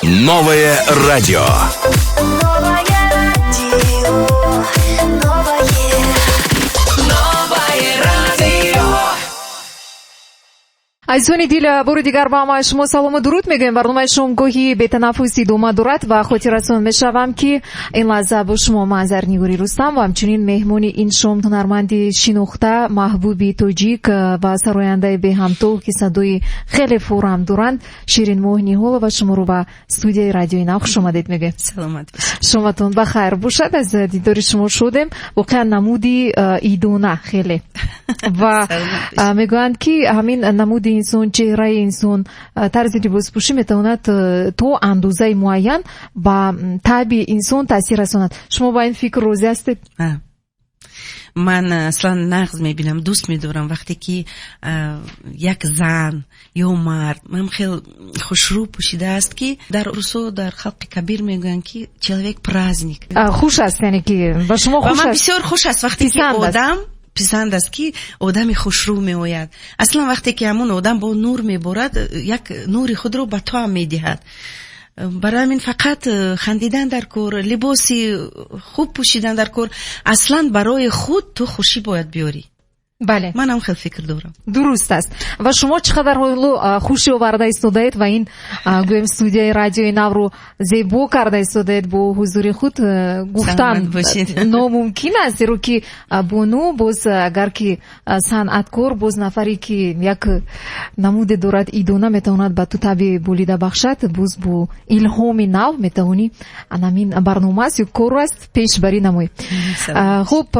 Новое радио. Новое радио, новое, Новое радио. Азизони дил, бори дигар ба ҳамаи шумо салому дуруд мегӯем. Барномаи шомгоҳи бетанаффус идома дорад ва хотиррасон мешавам, ки ин лаҳза бо шумо ман, Зарнигори Рустам, ва ҳамчунин меҳмони ин шом, ҳунарманди шинохта, маҳбуби тоҷик ва сарояндаи беҳамто, ки садои хеле форам доранд, Ширинмоҳ Ниҳолова. Шуморо ба студияи Радиои Нав хушомадед мегӯем. Саломат бошед. Шоматон ба хайр бошад, аз дидори шумо шудем. Воқеан, намуди идона хеле ва мегӯянд, ки ҳамин намуди инсон, чеҳраи инсон, тарзи либоспӯшӣ метавонад то андозаи муайян ба табъи инсон таъсир расонад. Шумо ба ин фикр розӣ ҳастед? Ман аслан нағз мебинам, дӯст медорам, вақте ки як зан ё мард ман хел хушрӯ пӯшидааст, ки дар русо, дар халқи кабир мегӯянд, ки человек праздник. Хуш аст, яъне ки ба шумо Ба хуш ман аст? бисёр хуш аст, вақте ки Писанд аст. одам писанд аст, ки одами хушрӯ меояд. Аслан вақте ки ҳамон одам бо нур меборад, як нури худро ба ту ҳам медиҳад. Барои ҳамин фақат хандидан дар кор, либоси хуб пӯшидан дар кор. Аслан барои худ ту хушӣ бояд биёрӣ. Ман ҳам хел фикр дорам. Дуруст аст. Ва шумо чӣ қадар ҳоло хушӣ оварда истодаед ва ин, гӯем, студияи Радиои Навро зебо карда истодаед бо ҳузури худ, гуфтан Саломат бошед. номумкин аст, зеро ки бону, боз агар ки санъаткор, боз нафаре ки як намуде дорад, идона, метавонад ба ту табъи болида бахшад, боз бо илҳоми нав метавонӣ анамин барнома аст ё кору аст пешбарӣ намоӣ. Хуб,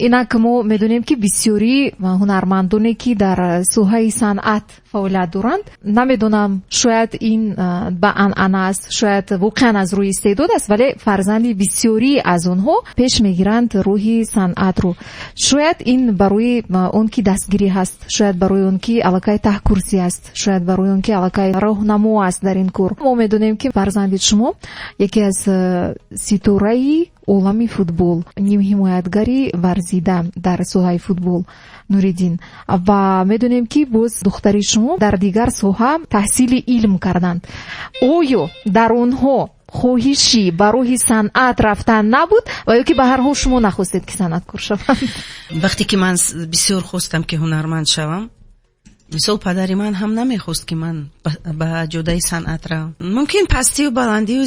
инак мо медонем, ки бисёри ҳунармандоне, ки дар соҳаи санъат фаъолият доранд, намедонам, шояд ин ба анъана аст, шояд воқеан аз рӯи истеъдод аст, вале фарзанди бисёрӣ аз онҳо пеш мегиранд роҳи санъатро. Шояд ин барои он ки дастгирӣ ҳаст, шояд барои он ки аллакай таҳкурсӣ аст, шояд барои он ки аллакай роҳнамо аст дар ин кор. Мо медонем, ки фарзанди шумо яке аз ситораи олами футбол, нимҳимоятгари варзида дар соҳаи футбол Нуриддин, ва медонем, ки боз духтари шумо дар дигар соҳа таҳсили илм карданд. Оё дар онҳо хоҳиши ба роҳи санъат рафтан набуд ва ё ки ба ҳар ҳол шумо нахостед, ки санъаткор шаванд? Вақте ки ман бисёр хостам, ки ҳунарманд шавам, мисол, падари ман ҳам намехост, ки ман ба ҷодаи санъат равам. Мумкин, пастию баландию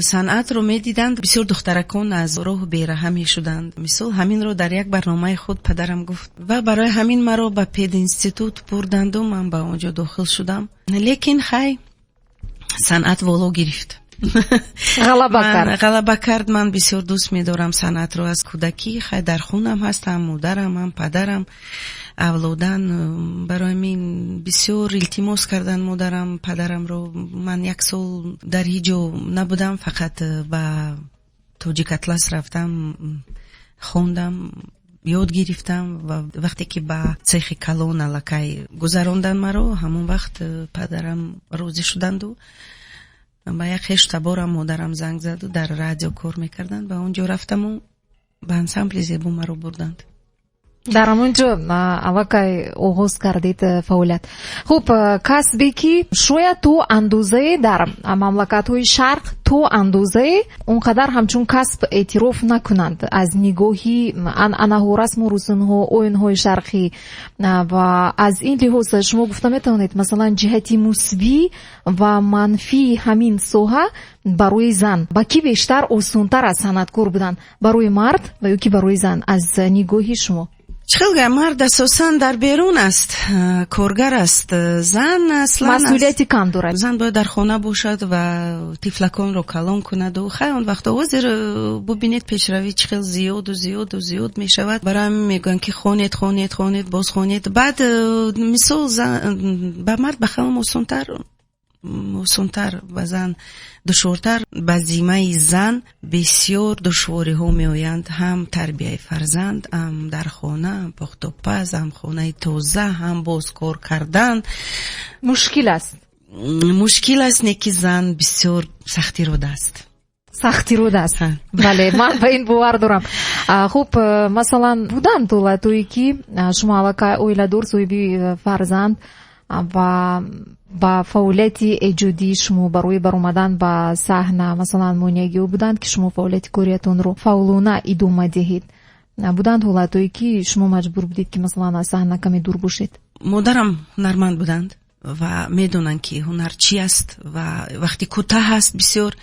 санъатро медиданд. Бисёр духтаракон аз роҳ бераҳа мешуданд. Мисол, ҳаминро дар як барномаи худ падарам гуфт ва барои ҳамин маро ба пединститут бурданду ман ба он ҷо дохил шудам. Лекин хай, санъат воло гирифт. Ғалаба кард. Ғалаба кард. Ман бисёр дӯст медорам санъатро аз кӯдакӣ. Хай, дар хунам ҳаст, ҳам модарам, ҳам падарам авлодан. Барои ҳамин бисёр илтимос кардан модарам, падарамро. Ман як сол дар ҳеҷ ҷо набудам, фақат ба Тоҷик Атлас рафтам, хондам, ёд гирифтам. Ва вақте ки ба цехи калон аллакай гузарондан маро, ҳамон вақт падарам розӣ шуданду ба як хешу таборам модарам занг заду, дар радио кор мекарданд, ба он ҷо рафтаму ба ансамбли Зебо маро бурданд. Дар ҳамон ҷо аллакай оғоз кардед фаъолият. Хуб, касбе ки шояд то андозае дар мамлакатҳои шарқ то андозае он қадар ҳамчун касб эътироф накунанд аз нигоҳи анъанаҳо, расму русумҳо, оинҳои шарқӣ, ва аз ин лиҳоз шумо гуфта метавонед, масалан, ҷиҳати мусбӣ ва манфии ҳамин соҳа барои зан, ба кӣ бештар осонтар аст санъаткор будан, барои мард ва ё ки барои зан, аз нигоҳи шумо? Чӣ хел гӯям, мард асосан дар берун аст, коргар аст, зан аслан масъулияти кам дорад. Зан бояд дар хона бошад ва тифлаконро калон кунаду хай, он вақто ҳозир бубинед, пешравӣ чӣ хел зиёду зиёду зиёд мешавад. Барои ҳамин мегӯянд, ки хонед, хонед, хонед, боз хонед. Баъд, мисол, ба мард ба хаёлам осонтар, осонтар, ба зан душвортар. Ба зиммаи зан бисёр душвориҳо меоянд: ҳам тарбияи фарзанд, ҳам дар хона, ҳам пухтупаз, ҳам хонаи тоза, ҳам боз кор кардан. Мушкил аст. Мушкил аст, не ки зан бисёр сахтирода аст. Сахтирода аст. Бале, ман ба ин бовар дорам. Хуб, масалан, буданд ҳолатҳое, ки шумо аллакай оиладор, соҳиби фарзанд. Ва ба фаъолияти эҷодии шумо барои баромадан ба саҳна, масалан, монеагиҳо буданд, ки шумо фаъолияти кориатонро фаъолона идома диҳед? Буданд ҳолатҳое, ки шумо маҷбур будед, ки масалан аз саҳна каме дур бошед? Модарам ҳунарманд буданд ва медонанд, ки ҳунар чи аст ва вақти кӯтоҳ аст бисёр.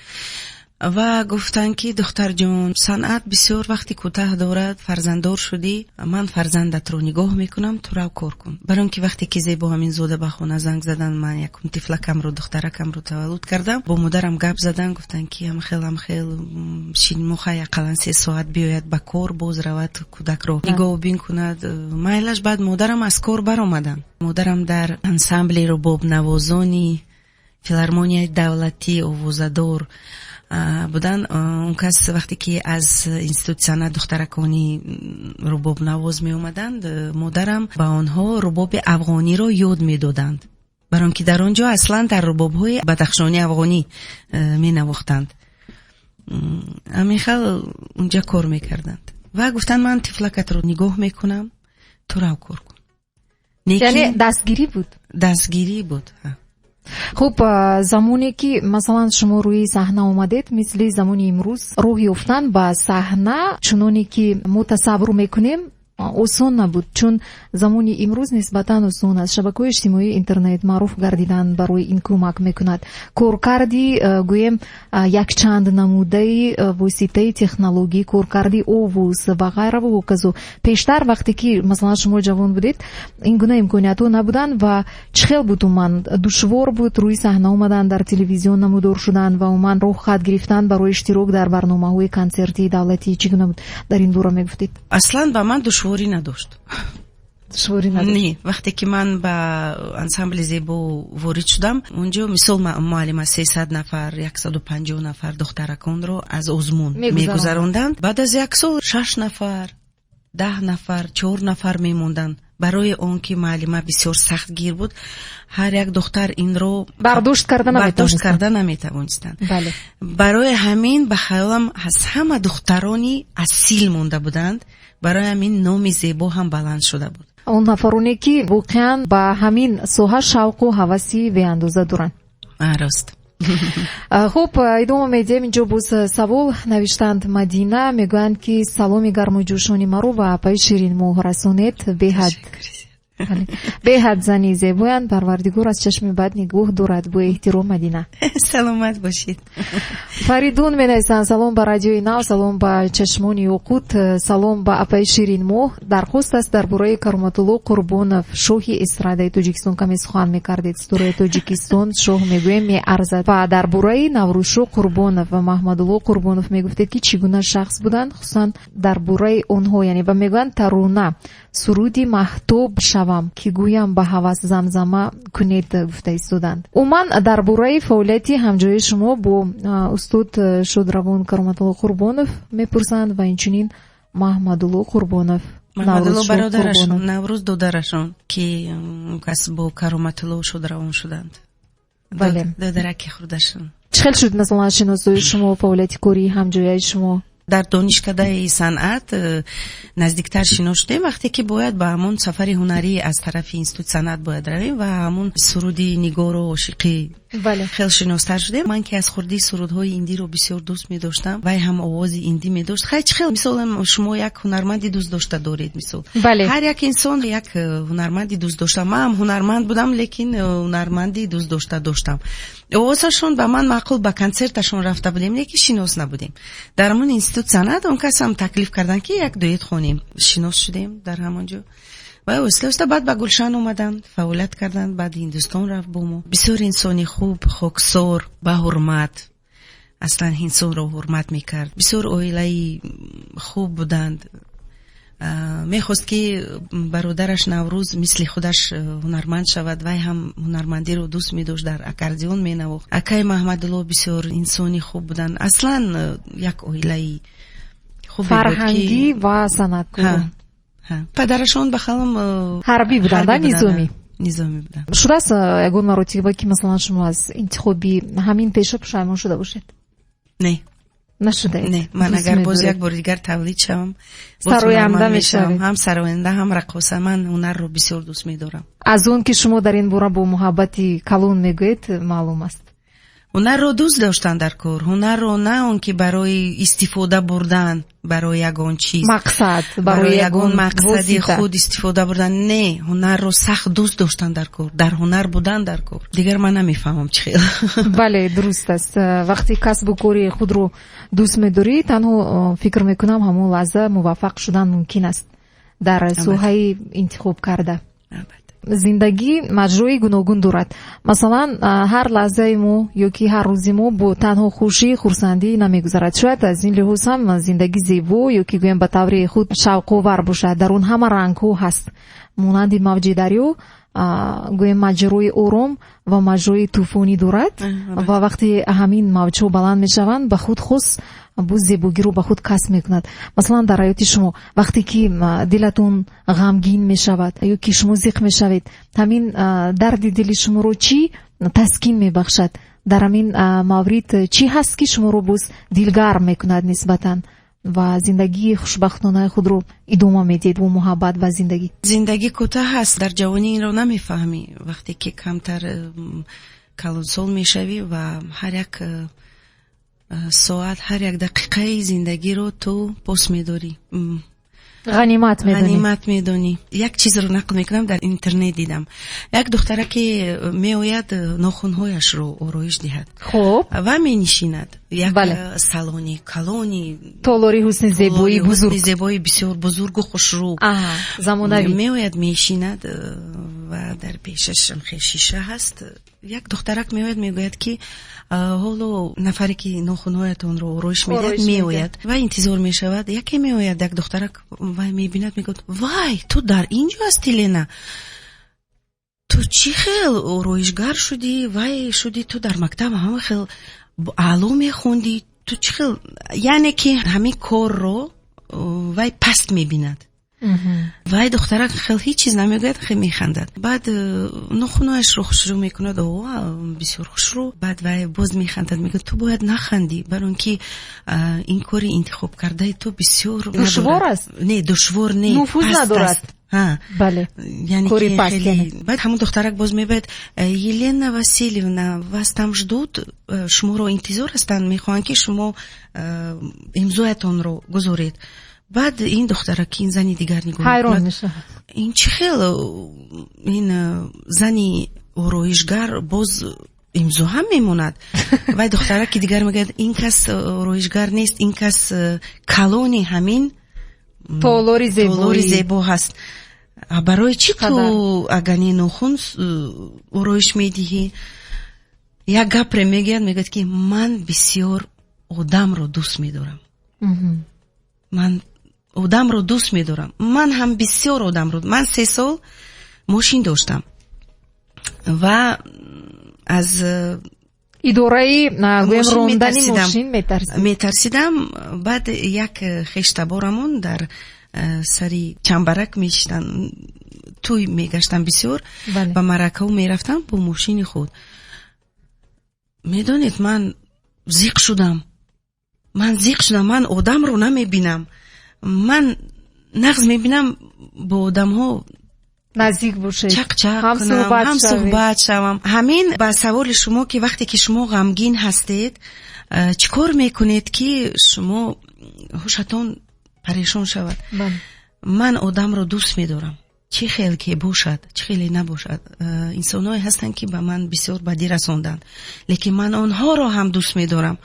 Ва гуфтанд, ки духтарҷон, санъат бисёр вақти кӯтоҳ дорад, фарзанддор шудӣ, ман фарзандатро нигоҳ мекунам, ту рав кор кун. Барои он ки вақте ки Зебо Аминзода ба хона занг заданд, ман якум тифлакамро, духтаракамро таваллуд кардам, бо модарам гап заданд, гуфтанд, ки ҳамхел, ҳамхел, Ширинмоҳ ақаллан 3 соат биёяд ба кор, боз равад, кӯдакро нигоҳубин кунад. Майлаш, баъд модарам аз кор баромаданд. Модарам дар ансамбли рубобнавозони филармонияи давлатӣ овозадор буданд. Он кас вақте ки аз институти санъат духтаракони рубобнавоз меомаданд, модарам ба онҳо рубоби афғониро ёд медоданд, барои он ки дар он ҷо аслан дар рубобҳои бадахшони афғонӣ менавохтанд. Ҳамин хел унҷа кор мекарданд ва гуфтанд, ман тифлакатро нигоҳ мекунам, ту рав кор кун. Яъне дастгирӣ буд? Дастгирӣ буд. Хуб, замоне ки масалан шумо рӯи саҳна омадед, мисли замони имрӯз роҳ ёфтан ба саҳна, чуноне ки мо тасаввур мекунем, осон набуд, чун замони имрӯз нисбатан осон аст. Шабакаҳои иҷтимоии интернет маъруф гардидан барои ин кӯмак мекунад. Коркарди, гӯем, якчанд намудаи воситаи технологӣ, коркарди овоз ва ғайра ва ҳоказо. Пештар вақте ки масалан шумо ҷавон будед, ин гуна имкониятҳо набуданд ва чӣ хел буд умуман? Душвор буд рӯи саҳна омадан, дар телевизион намудор шудан ва умуман роҳ хат гирифтан барои иштирок дар барномаҳои консертии давлатӣ? Чӣ гуна буд, дар ин бора мегуфтед? Аслан ба ман душворӣ надошт. Душворӣ надошт? Не, вақте ки ман ба ансамбли Зебо ворид шудам, унҷо мисол муаллима 300 нафар, 150 нафар духтараконро аз озмун мегузаронданд. Баъд аз як сол шаш нафар, 10 нафар, чор нафар мемонданд, барои он ки муаллима бисёр сахтгир буд, ҳар як духтар инро бардошт карда бардошт карда наметавонистанд. Барои ҳамин, ба хаёлам, аз ҳама духтарони асил монда буданд, барои ҳамин номи Зебо ҳам баланд шуда буд. Он нафароне, ки воқеан ба ҳамин соҳа шавқу ҳаваси беандоза доранд. Рост. Хуб, идома медиҳем. Инҷо боз савол навиштанд, Мадина мегӯянд, ки саломи гарму ҷӯшони маро ба апаи Ширинмоҳ расонед. Беҳад, беҳад зани зебоянд, Парвардигор аз чашми бад нигоҳ дорад. Бо эҳтиром, Мадина. Саломат бошед. Фаридун менависанд: салом ба Радиои Нав, салом ба чашмони ёқут, салом ба апаи Ширинмоҳ. Дархост аст, дар бораи Кароматулло Қурбонов, шоҳи эстрадаи Тоҷикистон, каме сухан мекардед. Ситораи Тоҷикистон, шоҳ мегӯем, меарзад. Ва дар бораи Наврӯзшоҳ Қурбонов ва Маҳмадулло Қурбонов мегуфтед, ки чӣ гуна шахс буданд, хусусан дар бораи онҳо, яъне ва мегӯянд, тарона суруди маҳтоб шавам, ки гӯям ба ҳавас замзама кунед, гуфта истоданд. Умуман дар бораи фаъолияти ҳамҷоии шумо бо устод шодравон Кароматулло Қурбонов мепурсанд ва инчунин Маҳмадулло Қурбонов. Маҳмадулло бародарашон, Наврӯз додарашон, ки кас бо Кароматулло шодравон шуданд. Бале. Додараки хурдашон. Чӣ хел шуд, масалан, шиносоии шумо, фаъолияти кории ҳамҷояи шумо? Дар донишкадаи санъат наздиктар шинос шудем, вақте ки бояд ба ҳамон сафари ҳунарӣ аз тарафи институти санъат бояд равем ва ҳамон суруди Нигору ошиқӣ хел шиностар шудем. Ман ки аз хурдии сурудҳои индиро бисёр дӯст медоштам, вай ҳам овози индӣ медошт. Хай, чӣ хел, мисол, шумо як ҳунарманди дӯст дошта доред, мисол, ҳар як инсон як ҳунарманди дӯст дошта. Ман ҳам ҳунарманд будам, лекин ҳунарманди дӯст дошта доштам. Овозашон ба ман маъқул, ба консерташон рафта будем, лекин шинос набудем. Дар ҳамон институт санъат он кас ҳам таклиф карданд, ки як дуэт хонем. Шинос шудем дар ҳамон ҷо ва оҳиста оҳиста баъд ба Гулшан омаданд, фаъолият карданд, баъд Ҳиндустон рафт бо мо. Бисёр инсони хуб, хоксор, ба ҳурмат, аслан инсонро ҳурмат мекард. Бисёр оилаи хуб буданд. Мехост, ки бародараш Наврӯз мисли худаш ҳунарманд шавад. Вай ҳам ҳунармандиро дӯст медошт, дар аккордеон менавохт. Акаи Маҳмадулло бисёр инсони хуб буданд. Аслан як оилаи хубе буд. Фарҳангӣ ва санъаткор. Падарашон ба хаёлам ҳарбӣ буданд, низомӣ. Низомӣ буданд. Шудааст ягон маротиба, ки масалан шумо аз интихоби ҳамин пеша пушаймон шуда бошед? Не. Нашудаед. Не, ман Дӯст агар боз медоред. як бори дигар тавлид шавам, боз Сароянда ҳунарманд мешавам. мешавед. Ҳам сароянда, ҳам раққоса. Ман ҳунарро бисёр дӯст медорам. Аз он ки шумо дар ин бора бо муҳаббати калон мегӯед, маълум аст. Ҳунарро дӯст доштан дар кор, ҳунарро на он ки барои истифода бурдан, барои ягон чиз, мақсад, барои барои ягон ягон мақсади восита. худ истифода бурдан, не, ҳунарро сахт дӯст доштан дар кор, дар ҳунар будан дар кор. Дигар ман намефаҳмам чӣ хел. Бале, дуруст аст. Вақте касбу кори худро дӯст медорӣ, танҳо фикр мекунам, ҳамон лаҳза муваффақ шудан мумкин аст дар соҳаи интихоб карда. Албатта. Зиндагӣ маҷрои гуногун дорад. Масалан, ҳар лаҳзаи мо ё ки ҳар рӯзи мо бо танҳо хушӣ, хурсандӣ намегузарад. Шояд аз ин лиҳоз ҳам зиндагӣ зебо ё ки гӯем ба таври худ шавқовар бошад. Дар он ҳама рангҳо ҳаст. Монанди мавҷи дарё, гӯем маҷрои ором ва маҷрои тӯфонӣ дорад ва вақте ҳамин мавҷҳо баланд мешаванд, ба худ хос боз зебогиро ба худ касб мекунад. Масалан, дар ҳаёти шумо вақте ки дилатон ғамгин мешавад ё ки шумо зиқ мешавед, ҳамин дарди дили шуморо чӣ таскин мебахшад? Дар ҳамин маврид чӣ ҳаст, ки шуморо боз дилгарм мекунад нисбатан ва зиндагии хушбахтонаи худро идома медиҳед бо муҳаббат ба зиндагӣ? Зиндагӣ кӯтоҳ аст, дар ҷавонӣ инро намефаҳмӣ. Вақте ки камтар калонсол мешавӣ ва ҳар як соат, ҳар як дақиқаи зиндагиро ту пос медорӣ. Ғанимат медонӣ. Ғанимат медонӣ. Як чизро нақл мекунам, дар интернет дидам. Як духтараке меояд нохунҳояшро ороиш диҳад. Ва менишинад. Як салони калони, толори ҳусни зебоӣ толори бузург. ҳусни зебои бисёр бузургу хушрӯ. Замонавӣ. Меояд, мешинад ва дар пешаш хел шиша ҳаст. Як духтарак меояд, мегӯяд ки ҳоло нафаре ки нохунҳоятонро ороиш медиҳад Ороиш медиҳад. меояд. Ва интизор мешавад. Яке меояд, як духтарак, вай мебинад, мегӯяд: вай, ту дар ин ҷо ҳастӣ, Лена? Ту чӣ хел ороишгар шудӣ? Вай шудӣ, ту дар мактаб ҳама хел аъло мехондӣ, ту чӣ хел? Яъне ки ҳамин корро вай паст мебинад. Вай духтарак хел ҳеҷ чиз намегӯяд, хел механдад. Баъд нохунҳояшро хушрӯ мекунад, о, бисёр хушрӯ. Баъд вай боз механдад, мегӯяд: ту бояд нахандӣ, барои он ки ин кори интихоб кардаи ту бисёр душвор аст? Не, душвор не, нуфуз паст надорад. аст. Ҳа. Яъне Кори ки паст, хеле яъне. Баъд ҳамон духтарак боз мебояд: Елена Васильевна, вас там ждут, шуморо интизор ҳастанд, мехоҳанд ки шумо имзоятонро гузоред. Баъд ин духтарак, ин зани дигар нигоҳ ҳайрон мекунад. мешавад. Ин чӣ хел ин зани ороишгар боз имзо ҳам мемонад? Вай духтараки дигар мегӯяд: ин кас ороишгар нест, ин кас калони ҳамин толори зебоӣ. Толори зебо ҳаст. А барои чӣ ту Қадар. агар не нохун ороиш медиҳӣ? Як гапре мегӯяд, мегӯяд ки ман бисёр одамро дӯст медорам. Ман одамро дӯст медорам. Ман ҳам бисёр одамро. Ман 3 сол мошин доштам ва аз идораи, гӯем, мошин рондани метарсидам. мошин метарсидам. Метарсидам. Баъд як хештаборамон дар сари чамбарак мешиштан, тӯй мегаштан бисёр, ба маъракаҳо мерафтам бо мошини худ. Медонед, ман зиқ шудам. Ман зиқ шудам, ман одамро намебинам. Ман нағз мебинам бо одамҳо наздик бошед, чақ-чақ ҳам кунам, суҳбат ҳам шавед. суҳбат шавам. Ҳамин ба саволи шумо ки вақте ки шумо ғамгин ҳастед, чӣ кор мекунед ки шумо ҳушатон парешон шавад? Ман одамро дӯст медорам. Чӣ хел ки бошад, чӣ хеле набошад. Инсонҳое ҳастанд ки ба ман бисёр бадӣ расонданд, лекин ман онҳоро ҳам дӯст медорам.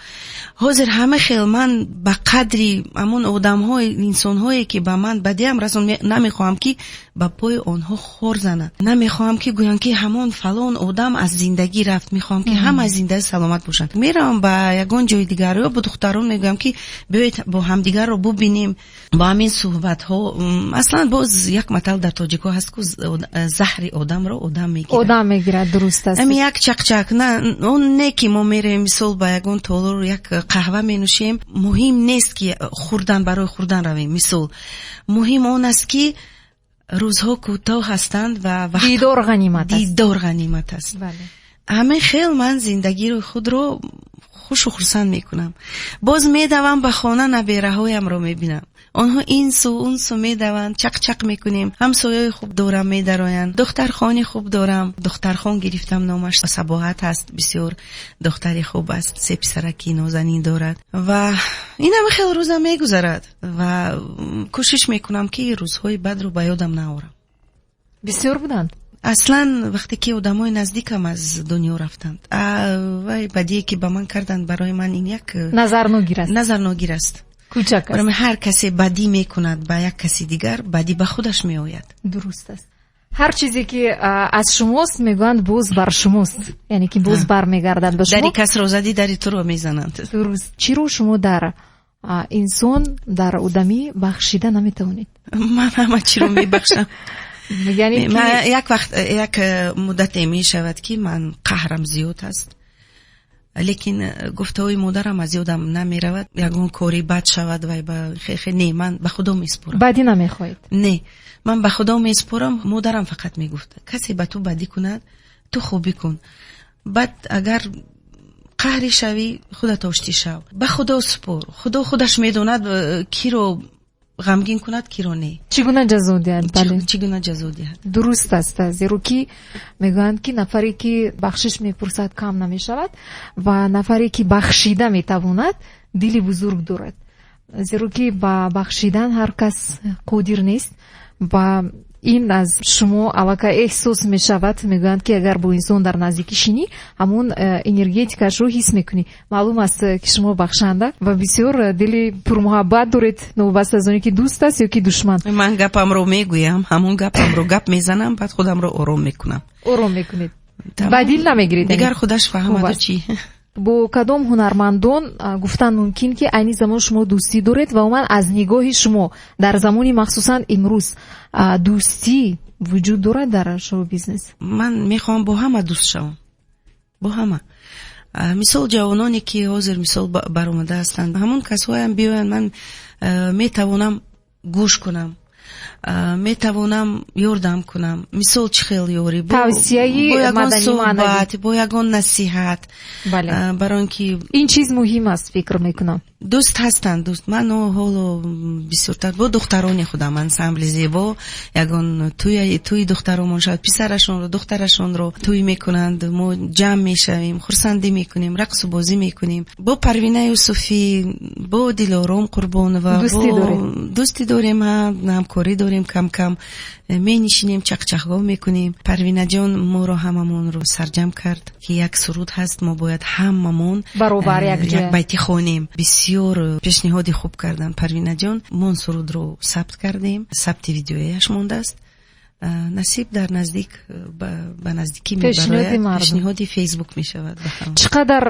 Ҳозир ҳама хел ман ба қадри ҳамон одамҳои, инсонҳое ки ба ман бадиам расон, намехоҳам ки ба пои онҳо хор занад. Намехоҳам ки гӯянд ки ҳамон фалон одам аз зиндагӣ рафт. Мехоҳам ки ҳама аз зиндагӣ саломат бошанд. Меравам ба ягон ҷои дигар ё бо духтарон мегӯям ки биёед бо ҳамдигарро бубинем. Бо ҳамин суҳбатҳо, аслан боз як матал дар тоҷикҳо ҳаст ку, заҳри одамро одам мегирад. Одам мегирад, дуруст аст. Ҳамин як чақчақ, на, он не ки мо меравем мисол ба ягон толор як қаҳва менӯшем, муҳим нест ки хӯрдан барои хӯрдан равем, мисол. Муҳим он аст ки рӯзҳо кӯтоҳ ҳастанд ва вақт дидор ғанимат аст. Дидор ғанимат аст. Ҳамин хел ман зиндагиро худро Хушу хурсанд мекунам. Боз медавам ба хона, набераҳоямро мебинам. Онҳо ин су он су медаванд, чақ-чақ мекунем. Ҳамсояҳои хуб дорам, медароянд. Духтархонаи хуб дорам. Духтархон гирифтам, номаш Сабоҳат аст. Бисёр духтари хуб аст. Се писарак нозанин дорад ва ин ҳама хеле рӯзам мегузарад ва кӯшиш мекунам, ки рӯзҳои бадро ба ёдам наорам. Бисёр буданд? Аслан вақте ки одамони наздикам аз дунё рафтанд, вай бадие ки ба ман карданд, барои ман ин як назарногир аст. Назарногир аст. Кӯчак аст. Барои ҳар касе бадӣ мекунад ба як каси дигар, бадӣ ба худаш меояд. Дуруст аст. Ҳар чизе ки аз шумост, мегӯянд, боз бар шумост. Яъне ки боз бармегардад ба шумо. Дари касро задӣ, дари туро мезананд. Дуруст. Чиро шумо дар инсон, дар одамӣ бахшида наметавонед? Ман ҳама чиро мебахшам. Яъне ки ман як вақт, як муддате мешавад, ки ман қаҳрам зиёд аст. Лекин гуфтаҳои модарам аз ёдам намеравад. Ягон кори бад шавад вай ба хе, не, ман ба Худо месупорам. Бадӣ намехоҳед? Не, ман ба Худо месупорам. Модарам фақат мегуфт, касе ба ту бадӣ кунад, ту хубӣ кун. Баъд агар қаҳрӣ шавӣ, худат оштӣ шав. Ба Худо супор. Худо худаш медонад, киро ғамгин кунад, киро не. Чӣ гуна ҷазо диҳад? Бале. Чӣ гуна ҷазо диҳад? Дуруст аст, зеро ки мегӯянд, ки нафаре ки бахшиш мепурсад, кам намешавад ва нафаре ки бахшида метавонад, дили бузург дорад. Зеро ки ба бахшидан ҳар кас қодир нест ва ин аз шумо аллакай эҳсос мешавад. Мегӯянд, ки агар бо инсон дар наздикӣ шинӣ, ҳамон энергетикашро ҳис мекунӣ. Маълум аст, ки шумо бахшанда ва бисёр дили пурмуҳаббат доред, новобаста аз оне ки дӯст аст ё ки душман. Ман гапамро мегӯям, ҳамон гапамро гап мезанам, баъд худамро ором мекунам. Ором мекунед. Ба дил намегиред? Дигар худаш фаҳмад чӣ. Бо кадом ҳунармандон гуфтан мумкин, ки айни замон шумо дӯстӣ доред ва умуман аз нигоҳи шумо дар замони махсусан имрӯз дӯстӣ вуҷуд дорад дар шоу-бизнес? Ман мехоҳам бо ҳама дӯст шавам. Бо ҳама. Мисол ҷавононе ки ҳозир мисол баромада ҳастанд, ҳамон касҳоям биёянд, ман метавонам гӯш кунам, метавонам ёрдам кунам. Мисол чӣ хел ёрӣ? Тавсияи бо ягон маданӣ маънавӣ. суҳбат, бо ягон насиҳат. Барои он ки ин чиз муҳим аст, фикр мекунам. Дӯст ҳастанд, дӯст. Ман ҳоло бисёртар бо духтарони худам, ансамбли зебо, ягон тӯи духтаромон шавад, писарашонро, духтарашонро тӯй мекунанд, мо ҷамъ мешавем, хурсандӣ мекунем, рақсу бозӣ мекунем. Бо Парвина Юсуфӣ, бо Дилором Қурбонова, дӯстӣ дорем. Дӯстӣ дорем, ҳамкорӣ дорем, кам-кам менишинем, чақчақгоҳ мекунем. Парвинаҷон моро ҳамамонро сарҷам кард, ки як суруд ҳаст, мо бояд ҳамамон баробар якҷоя як байти хонем. Бисёр пешниҳоди хуб кардан Парвинаҷон. Мо он сурудро сабт кардем, сабти видеояш мондааст. Насиб дар наздик, ба наздикӣ мебарояд. Пешниҳоди мардум. Пешниҳоди Фейсбук мешавад ба ҳама. Чӣ қадар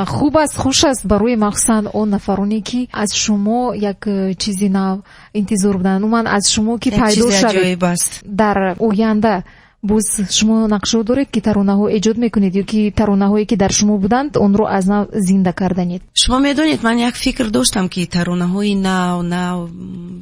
хуб аст, хуш аст барои махсусан он нафароне, ки аз шумо як чизи нав интизор буданд. Умуман аз шумо ки Як пайдо чизи шавед. аҷоиб аст. Дар оянда боз шумо нақшо доред, ки таронаҳо эҷод мекунед ё ки таронаҳое ки дар шумо буданд, онро аз нав зинда карданед? Шумо медонед, ман як фикр доштам, ки таронаҳои нав, нав,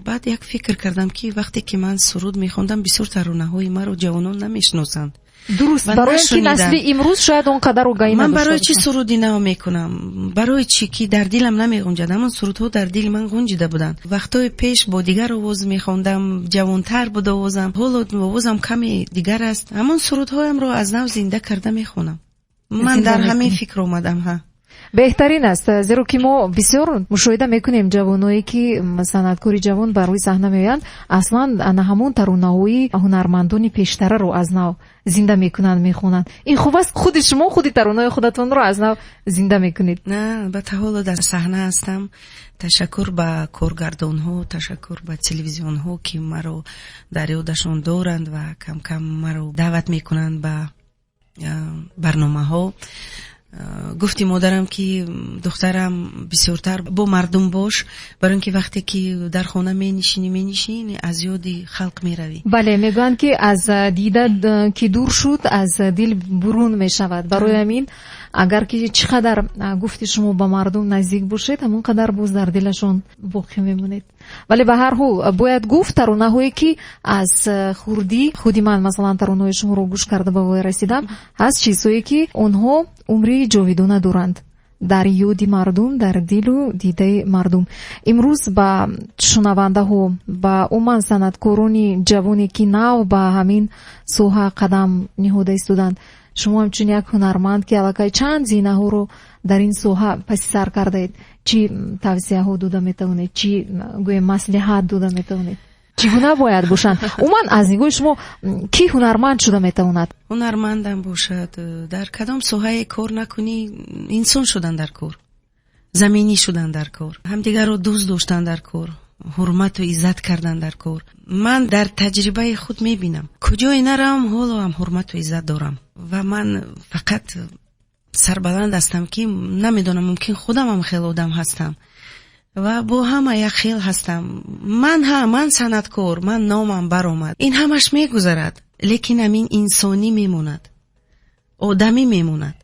баъд як фикр кардам, ки вақте ки ман суруд мехондам, бисёр таронаҳои маро ҷавонон намешиносанд. Дуруст, Ман барои ин ки нашунидам. насли имрӯз шояд он қадар огаҳӣ Ман надошта барои чӣ бошад. суруди нав мекунам? Барои чӣ ки дар дилам намеғунҷад? Ҳамон сурудҳо дар дили ман ғунҷида буданд. Вақтҳои пеш бо дигар овоз мехондам, ҷавонтар буд овозам. Ҳоло овозам каме дигар аст. Ҳамон сурудҳоямро аз нав зинда карда мехонам. Ман Зинда дар ҳамин мекунед. фикр омадам, ҳа. Беҳтарин аст, зеро ки мо бисёр мушоҳида мекунем ҷавоное ки санъаткори ҷавон бар рӯи саҳна меоянд, аслан ана ҳамон таронаҳои ҳунармандони пештараро аз нав зинда мекунанд, мехонанд. Ин хуб аст, худи шумо худи таронаҳои худатонро аз нав зинда мекунед. На, албатта ҳоло дар саҳна ҳастам. Ташаккур ба коргардонҳо, ташаккур ба телевизионҳо, ки маро дар ёдашон доранд ва кам-кам маро даъват мекунанд ба барномаҳо. Гуфти модарам, ки духтарам, бисёртар бо мардум бош, барои ин ки вақте ки дар хона менишинӣ, менишинӣ, аз ёди халқ меравӣ. Бале, мегӯянд, ки аз дида ки дур шуд, аз дил бурун мешавад. Барои ҳамин агар ки чӣ қадар гуфти шумо ба мардум наздик бошед, ҳамон қадар боз дар дилашон боқӣ мемонед. Вале ба ҳар ҳол бояд гуфт, таронаҳое ки аз хурдӣ худи ман масалан таронаҳои шуморо гӯш карда ба воя расидам, ҳаст чизҳое ки онҳо умри ҷовидона доранд. Дар ёди мардум, дар дилу дидаи мардум. Имрӯз ба шунавандаҳо, ба умуман санъаткорони ҷавоне, ки нав ба ҳамин соҳа қадам ниҳода истоданд, шумо ҳамчун як ҳунарманд, ки аллакай чанд зинаҳоро дар ин соҳа паси сар кардаед, чӣ тавсияҳо дода метавонед, чӣ гӯем маслиҳат дода метавонед? Чӣ гуна бояд бошанд? Умуман аз нигоҳи шумо кӣ ҳунарманд шуда метавонад? Ҳунармандам бошад, дар кадом соҳае кор накунӣ, инсон шудан дар кор, заминӣ шудан дар кор, ҳамдигарро дӯст доштан дар кор, ҳурмату иззат кардан дар кор. Ман дар таҷрибаи худ мебинам, куҷое наравам, ҳоло ҳам ҳурмату иззат дорам ва ман фақат сарбаланд ҳастам, ки намедонам, мумкин худам ҳам хеле одам ҳастам ва бо ҳама як хел ҳастам. Ман ҳа, ман санъаткор, ман номам баромад, ин ҳамаш мегузарад, лекин ҳамин инсонӣ мемонад, одамӣ мемонад.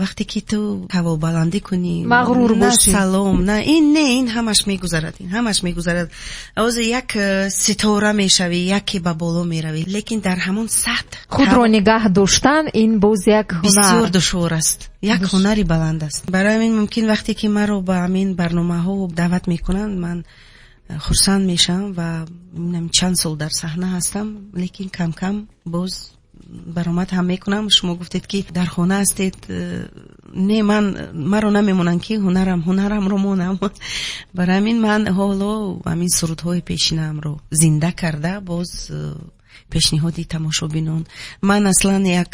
Вақте ки ту ҳавобаландӣ кунӣ, мағрур на бошӣ, салом, на ин, не, ин ҳамаш мегузарад, ин ҳамаш мегузарад. Ҳозир як ситора мешавӣ, яке ба боло меравӣ, лекин дар ҳамон сатҳ худро нигаҳ доштан ин боз як ҳунар бисёр душвор аст, як ҳунари баланд аст. Барои ҳамин мумкин вақте ки маро ба ҳамин барномаҳо даъват мекунанд, ман хурсанд мешавам ва чанд сол дар саҳна ҳастам, лекин кам-кам боз баромад ҳам мекунам. Шумо гуфтед, ки дар хона ҳастед. Не, ман маро намемонанд, ки ҳунарамро монам. Барои ҳамин ман ҳоло ҳамин сурудҳои пешинаамро зинда карда боз пешниҳоди тамошобинон. Ман аслан як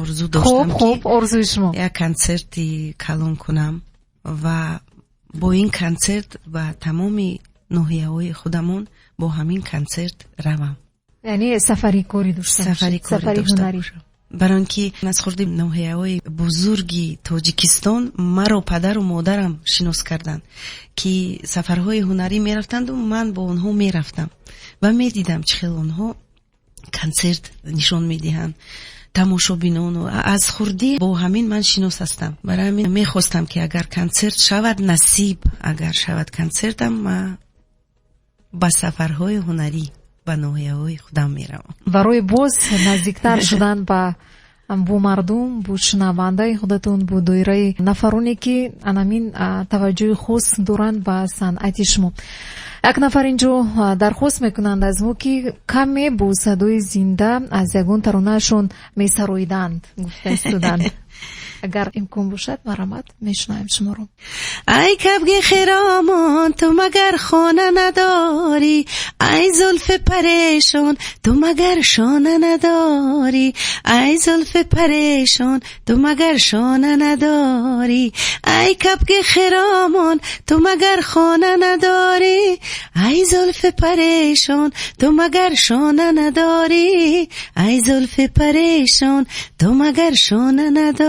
орзу доштам, хуб, хуб, орзуи шумо. Як консерти калон кунам ва бо ин консерт ба тамоми ноҳияҳои худамон бо ҳамин консерт равам. Яъне сафари корӣ дошта бошед. Сафари корӣ сафари дошта ҳунарӣ. бошам. Барои он ки аз хурди ноҳияҳои бузурги Тоҷикистон маро падару модарам шинос карданд, ки сафарҳои ҳунарӣ мерафтанду ман бо онҳо мерафтам ва медидам, чӣ хел онҳо консерт нишон медиҳанд тамошобинону аз хурдӣ бо ҳамин ман шинос ҳастам. Барои ҳамин мехостам, ки агар консерт шавад, насиб агар шавад консертам, ман ба сафарҳои ҳунарӣ ба ноҳияҳои худам меравам. Барои боз наздиктар шудан ба бо мардум, бо шунавандаи худатон, бо доираи нафароне, ки анамин таваҷҷӯҳи хос доранд ба санъати шумо. Як нафар инҷо дархост мекунанд аз мо, ки каме бо садои зинда аз ягон таронаашон месароиданд, гуфта истоданд. Агар имкон бошад, марҳамат, мешунавем шуморо. Ай кабги хиромон, ту магар хона надорӣ, ай зулфи парешон, ту магар шона надорӣ, ай зулфи парешон, ту магар шона надорӣ, ай кабги хиромон, ту магар хона надорӣ, ай зулфи парешон, ту магар шона надорӣ, ай зулфи парешон, ту магар шона надорӣ.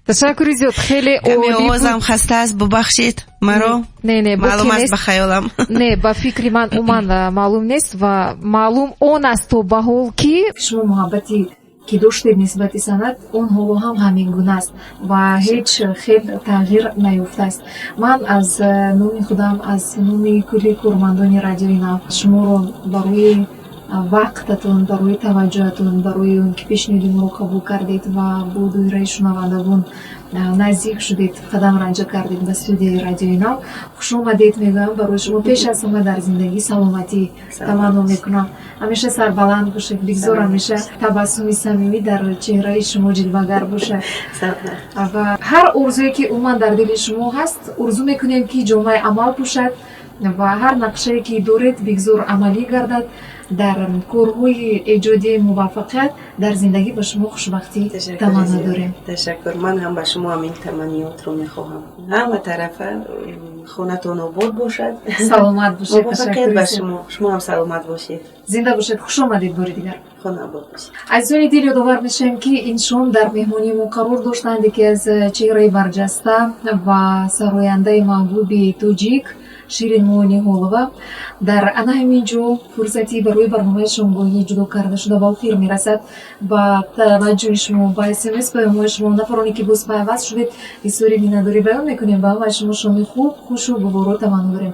Ташаккури зиёд, хеле каме олӣ буд. Овозам хаста аст, бубахшед маро. Не, не, маълум боки аст нест. Ба хаёлам. Не, ба фикри ман умуман маълум нест ва маълум он аст то ба ҳол, ки шумо муҳаббате ки доштед нисбати санъат, он ҳоло ҳам ҳамин гуна аст ва ҳеҷ хел тағйир наёфтааст. Ман аз номи худам, аз номи кулли кормандони Радиои Нав шуморо барои вақтатон, барои таваҷҷӯҳатон, барои он ки пешниҳоди моро қабул кардед ва бо доираи шунавандагон наздик шудед, қадам ранҷа кардед ба студияи Радиои Нав, хушомадед мегӯям. Барои шумо пеш аз ҳама дар зиндагӣ саломатӣ таманно мекунам. Ҳамеша сарбаланд бошед, бигзор ҳамеша табассуми самимӣ дар чеҳраи шумо ҷилвагар бошад ва ҳар орзуе ки умуман дар дили шумо ҳаст, орзу мекунем, ки ҷомаи амал пӯшад ва ҳар нақшае ки доред, бигзор амалӣ гардад. Дар корҳои эҷодии муваффақият, дар зиндагӣ ба шумо хушбахтӣ таманно дорем. Ташаккур. Ман ҳам ба шумо ҳамин таманниётро мехоҳам, ҳама тарафа хонатон обод бошад. Саломат бошед. Муваффақият ба шумо, шумо ҳам саломат бошед. Зинда бошед, хуш омадед бори дигар. Хона обод бошед. Азизони дил, ёдовар мешавем, ки ин шом дар меҳмонии мо қарор доштанд яке аз чеҳраи барҷаста ва сарояндаи маҳбуби тоҷик Ширинмо Ниҳолова. Дар ана ҳамин ҷо фурсати барои барномаи шомгоҳӣ ҷудо карда шуда ба охир мерасад. Ба таваҷҷӯҳи шумо, ба СМС паёмҳои шумо, нафароне ки боз пайваст шудед, изҳори миннатдорӣ баён мекунем. Ба ҳамаи шумо шоми хуб, хушу гуворо таманно дорем.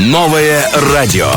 Новое радио.